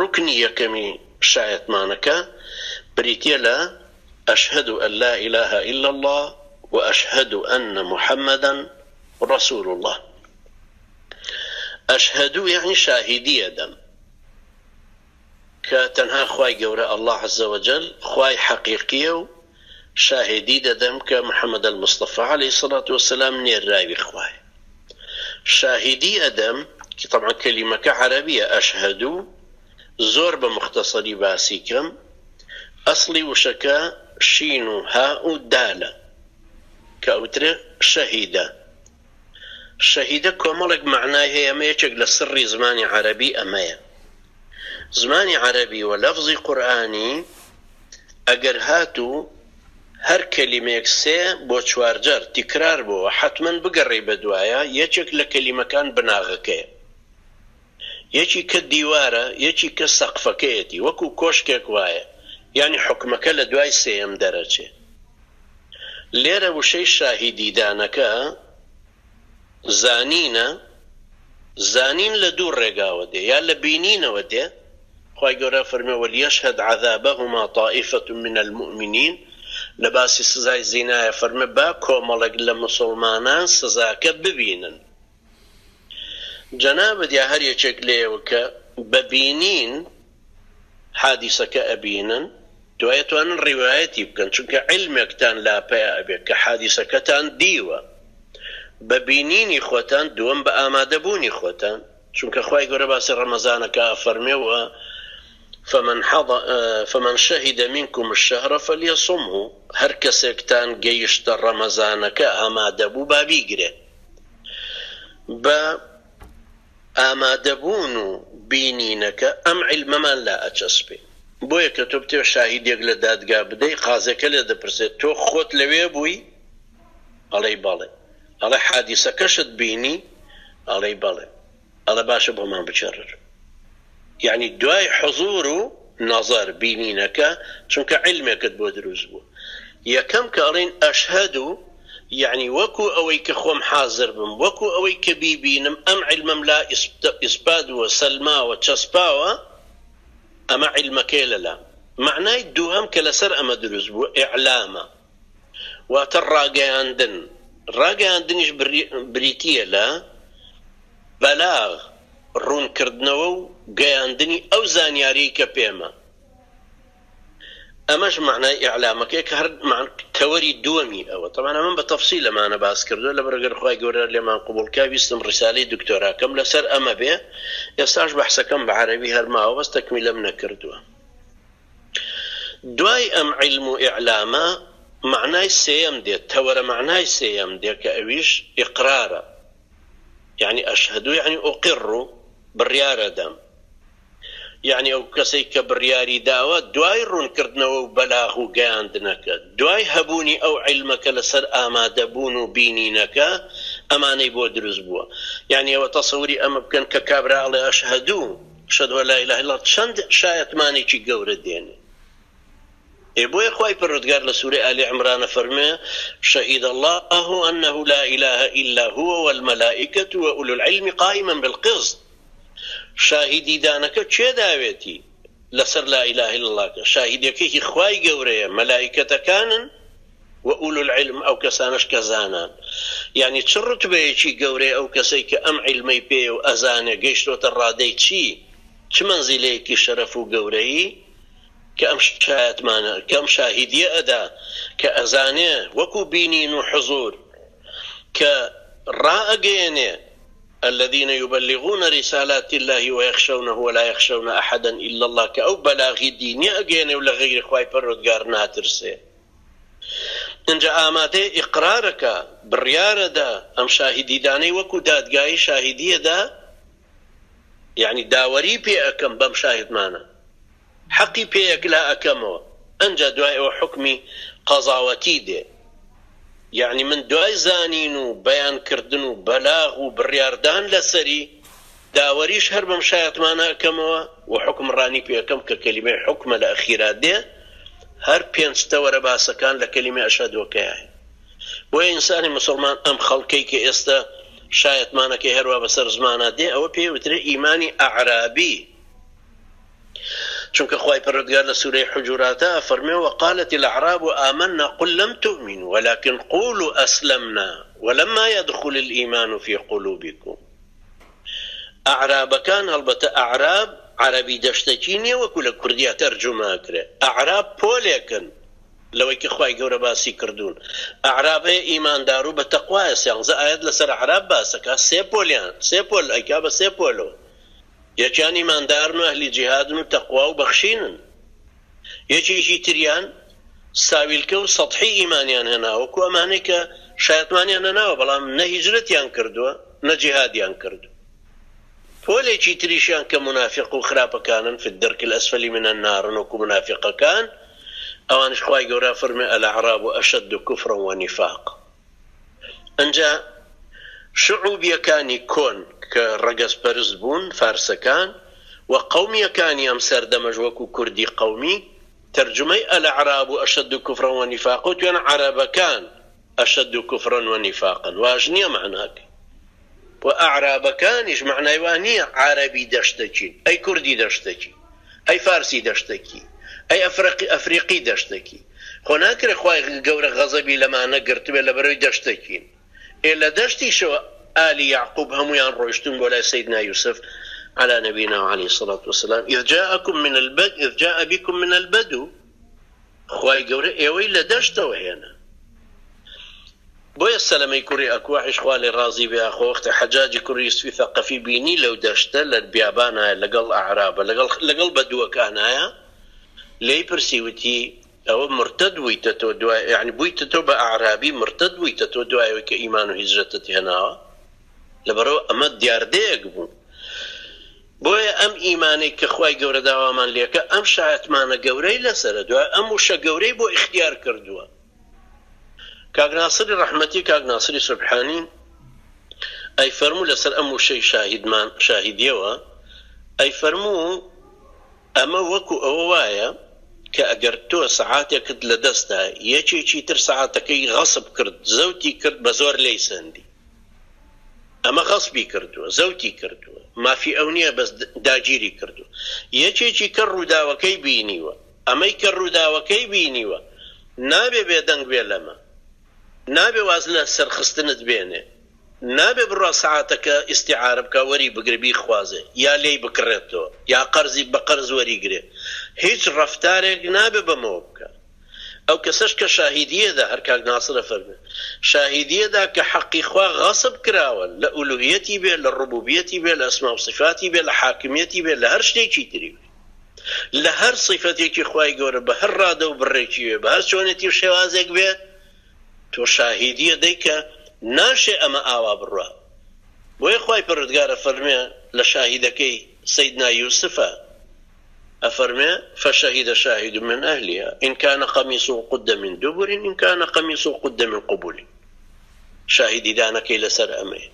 ڕوکنی یەکەمی شایەتمانەکە بریتیە لە اشهد ان لا اله الا اللە و اشهد ان محمدا رسول اللە. اشهد یەعنی شاهیدی ئەدەم کە تەنها خوای گەورە اللە عز وجل خوای حەقیقیە و شاهێدی دەدەم کە محمد المصطفی علیە الصلوە والسلام نێرراوی خوایە. شاهیدی ئەدەم کە تەبعەن کەلیمەکە عەرەبیە اشهد زۆر بە موختەسەری باسی کەم، ئەسڵی وشەکە شین و هاء و دالە کە ئەوترێ شەهیدە. شەهیدە کۆمەڵێک مەعنای هەیە ئەمە یەکێک لە سڕی زمانی عەرەبی ئەمەیە. زمانی عەرەبی و لەفزی قورئانی ئەگەر هاتوو هەر کەلیمەیەک سێ بۆ چوارجار تیکرار بۆوە حەتمەن بگەڕێی بەدوایا یەکێک لە کەلیمەکان بناغەکەیە. یەکی کە دیوارە یەکی کە سەقفەکەیەتی وەکو کۆشکێک وایە یانی حوکمەکە لە دوای سێیەم دەرەچێ لێرە وشەی شاهیدیدانەکە زانینە زانین لە دوو ڕێگاوە دێ یا لە بینینەوە دێ خوای گەورە فەرمێ ولیشهد عذابهما طائفە من المؤمنین لە باسی سزای زینایە فەرمێ با کۆمەڵێک لە موسڵمانان سزاکە ببینن جەنابت یا هەر یەکێک لێوە کە بە بینین حادیسەکە ئەبینن دوای ئەتوانن ڕیوایەتی بکەن چونکە عیلمێکتان لا پەیا ئەبێ کە حادیسەکەتان دیوە بە بینینی خۆتان دووەم بە ئامادەبوونی خۆتان چونکە خوای گەورە باسی ڕەمەزانەکە ئەفەرمێ و فمن حض فمن شهد منکم الشهر فلیصمه هەر کەسێکتان گەیشتە ڕەمەزانەکە ئامادەبوو با بیگرێ بە ئامادەبوون و بینینەکە ئەم عیلمەمان لا ئەچەسپێ. بۆیە کە تۆ بتەوێ شاهیدێک لە دادگا بدەی قازێکە لێت دەپرسێت تۆ خۆت لەوێ بووی؟ ئەڵێی بەڵێ. ئەڵێ حادیسەکەشت بینی؟ ئەڵێی بەڵێ. ئەڵێ باشە بۆمان بگێڕەرەوە. یەعنی دوای حزور و نەزەر، بینینەکە، چونکە عیلمێکت بۆ دروست بوو. یەکەم کە ئەڵێین ئەشهەدو یەعنی وەکو ئەوەی کە خۆم حازر بم، وەکو ئەوەی کە بیبینم، ئەم عیلمەم لا ئیسپات بووە، سەلماوە، چەسپاوە، ئەمە عیلمەکەیە لەلام. مەعنای دووهەم کە لەسەر ئەمە دروست بووە ئیعلامە، واتە ڕاگەیاندن، ڕاگەیاندنیش بریتییە لە بەلاغ، ڕوونکردنەوە و گەیاندنی ئەو زانیاریەی کە پێمە. ئەمەش مەعنای ئیعلامەکەیە کە هەر تەوەری دووەمی ئەوە. تەبعەن ئەمەم بە تەفسیل ئەمانە باس کردووە، لەبەر گەر خوای گەورە لێمان قبوڵ کا ویستم ڕیسالەی دکتۆراکەم لەسەر ئەمە بێ، ئێستاش بەحسەکەم بە عەرەبی هەر ماوە بەس تەکمیلەم نەکردووە. دوای ئەم عیلم و ئیعلامە مەعنای سێیەم دێت، تەوەرە مەعنای سێیەم دێ کە ئەویش ئیقرارە، یەعنی ئەشهەدو یەعنی ئوقیڕ بڕیارەدەم، یەعنی ئەو کەسەی کە بڕیاری داوە دوای ڕوونکردنەوە و بەلاغ و گەیاندنەکە، دوای هەبوونی ئەو عیلمە کە لەسەر ئامادەبوون و بینینەکە ئەمانەی بۆ دروست بووە. یەعنی ئێوە تەسەوری ئەمە بکەن کە کابرا ئەڵێ ئەشهەدو اشهد ان لا اله الا اللە چەند شایەتمانێکی گەورە دێنێ. ئێ بۆیە خوای پەروەردگار لە سورەی ئالی عمران ئەفەرموێ، شهد اللە انه لا اله الا هو والملائکە واولو العلم قائما بالقسط، شاهیدی دانەکە کێ داوێتی لەسەر لا اله الا اللە کە شاهیدەکە هی خوای گەورەیە مەلائیکەتەکانن و اولو العلم ئەو کەسانەش کە زانان یانی چ ڕوتبەیەکی گەورەیە ئەو کەسەی کە ئەم عیلمەی پێیە و ئەزانێ گەیشتۆتە ڕادەی چی چ مەنزیلەیەکی شەرەف و گەورەیی کە ئەم شایەتمانە کە ئەم شاهیدیە ئەدا کە ئەزانێ وەکو بینین و حزور کە ڕائەگەیەنێ الذین یبلغون رسالات اللە ویخشونه ولا یخشون احدا الا اللە کە ئەو بەلاغی دینیە ئەگەیەنێ و لە غەیری خوای پەروەردگار ناترسێ ئینجا ئامادەیە ئیقرارەکا بڕیارەدا ئەم شاهیدیدانەی وەکو دادگایی شاهیدیەدا یەعنی داوەری پێ ئەکەم بەم شاهیدمانە حەقی پێ یەکلا ئەکەمەوە ئەنجا دوای ئەوە حوکمی قەزاوەتی دێ یەعنی من دوای زانین و بەیان کردن و بەلاغ و بڕیاردان لەسەری داوەریش هەر بەم شایەتمانە ئەکەمەوە و حوکمڕانی پێ ئەکەم کە کەلیمەی حوکمە لە ئەخیرا دێ هەر پێنج تەوەرە باسەکان لە کەلیمەی ئەشهەدوەکەیا هەیە بۆیە ئینسانی موسڵمان ئەم خەڵکەی کە ئێستە شایەتمانەکەی هەروا بەسەر زمانا دێ ئەوە پێی وترێ ئیمانی ئەعرابی. چونکە خوای پەروەردگار لە سورەی حجوراتا ئەفەرموێ، وقالت الاعراب آمنا قل لم تؤمنوا ولکن قولوا اسلمنا ولما یدخل الایمان فی قلوبکم. ئەعرابەکان، هەڵبەتە ئەعراب عەرەبی دەشتەکی نیە وەکو لە کوردیا تەرجومە ئەکرێ، ئەعراب پۆلێکن لەوەی کە خوای گەورە باسی کردوون، ئەعراب هەیە ئیماندارو بە تەقوایە، سیانزە ئایەت لەسەر ئەعراب باس ئەکا، سێ پۆلیان، سێ پۆل ئەیکا بە سێ پۆلەوە، یەکیان ئیماندارن و ئەهلی جیهادن و تەقوا و بەخشینن، یەکێکی تریان ساویلکە و سەتحی ئیمانیان هێناوە وەکو ئەمانەی کە شایەتمانیان هێناوە بەڵام نە هیجرەتیان کردووە نە جیهادیان کردووە. پۆلێکی تریشیان کە مونافیق و خراپەکانن فی الدرک الاسفل من النارن وەکو مونافیقەکان ئەوانیش خوای گەورە فەرمی الاعراب اشد کفرا ونفاقا. ئنجا شعوبیەکانی کۆن کە ڕەگەزپەرست بوون، فارسەکان، و قەومیەکانی ئەم سەردەمەش وەکو کوردی قەومی، تەرجومەی الاعراب اشد کفرا ونفاقا وتویان عەرەبەکان اشد کفرا ونفاقا، واش نیە مەعناکەی. و ئەعرابەکانیش مەعنای وا نیە عەرەبی دەشتەکین، ئەی کوردی دەشتەکی، ئەی فارسی دەشتەکی، ئەی ئەفریقی دەشتەکی. خۆ ناکرێ خوای گەورە غەزەبی لەمانە گرتبێ لەبەرئەوەی دەشتەکین. ئێ لە دەشتیشەوە ئالی یەعقوب هەموویان ڕۆیشتوون بۆ لای سەیدنا یوسف علی نبینا و علیه الصلوة والسلام اذ جاءکم من البد اذ جاء بکم من البدو خوای گەورە ئێوەی لە دەشتەوە هێنا. بۆیە سەلەمەی کوڕی ئەکوەعیش خوا لێ ڕازی بێ ئاخۆ وەختێ حەجاجی کوڕی یوسفی ثەقەفی بینی لەو دەشتە لە بیابانایە لەگەڵ ئەعرابە لەگەڵ لەگەڵ بەدووەکانایە لێی پرسی وتی ئەوە مورتەد بوویتە تۆ دوای یانی بوویتە تۆ بە ئەعرابی مورتەد بوویتە تۆ دوای ئەوەی کە ئیمان و هیجرەتت هێناوە لەبەرئەوە ئەمە دیاردەیەک بوو بۆیە ئەم ئیمانەی کە خوای گەورە داوامان لێکە ئەم شایەتمانە گەورەی لەسەرە دوای ئەم وشە گەورەی بۆ ئیختیار کردووە کاک ناسری ڕەحمەتی کاک ناسری سوبحانی ئەیفەرموو لەسەر ئەم وشەی شاهیدمان شاهیدیەوە ئەیفەرموو ئەمە وەکو ئەوە وایە کە ئەگەر تۆ سەعاتێکت لە دەستە یەکێکی تر سەعاتەکەی غەسب کرد زەوتی کرد بە زۆر لێی سەندی ئەمە غەسبی کردووە زەوتی کردووە مافی ئەو نییە بەس داگیری کردووە یەکێکی کە ڕووداوەکەی بینیوە ئەمەی کە ڕووداوەکەی بینیوە نابێ بێدەنگ بێ لەمە نابێ واز لە سەرخستنت بێنێ نابێ بڕوا سەعاتەکە ئیستیعارە بکا وەری بگرێ بیخوازێ یا لێی بکڕێتەوە یا قەرزی بە قەرز وەریگرێ هیچ ڕەفتارێک نابێ بەمەوە بکا ئەو کەسەش کە شاهیدیەدا هەر کاک ناسر ئەفەرموێ شاهیدیەدا کە حەقی خوا غەسب کراوە لە ئولوهیەتی بێ لە ڕوبوبیەتی بێ لە ئەسما و سیفاتی بێ لە حاکمیەتی بێ لە هەر شتێکی تری بێ لە هەر سیفەتێکی خوای گەورە بە هەر ڕادە و بڕێکی بێ بە هەر چۆنێتی و شێوازێک بێ تۆ شاهیدیە دەی کە ناشێ ئەمە ئاوا بڕوا بۆیە خوای پەروەردگار ئەفەرموێ لە شاهیدەکەی سەیدنا یوسفە ئەفەرموێ فشهد شاهد من اهلها ان کان قمیصه قد من دبر ان کان قمیصه قد من قبل شاهیدی دانەکەی لەسەر ئەمەیە.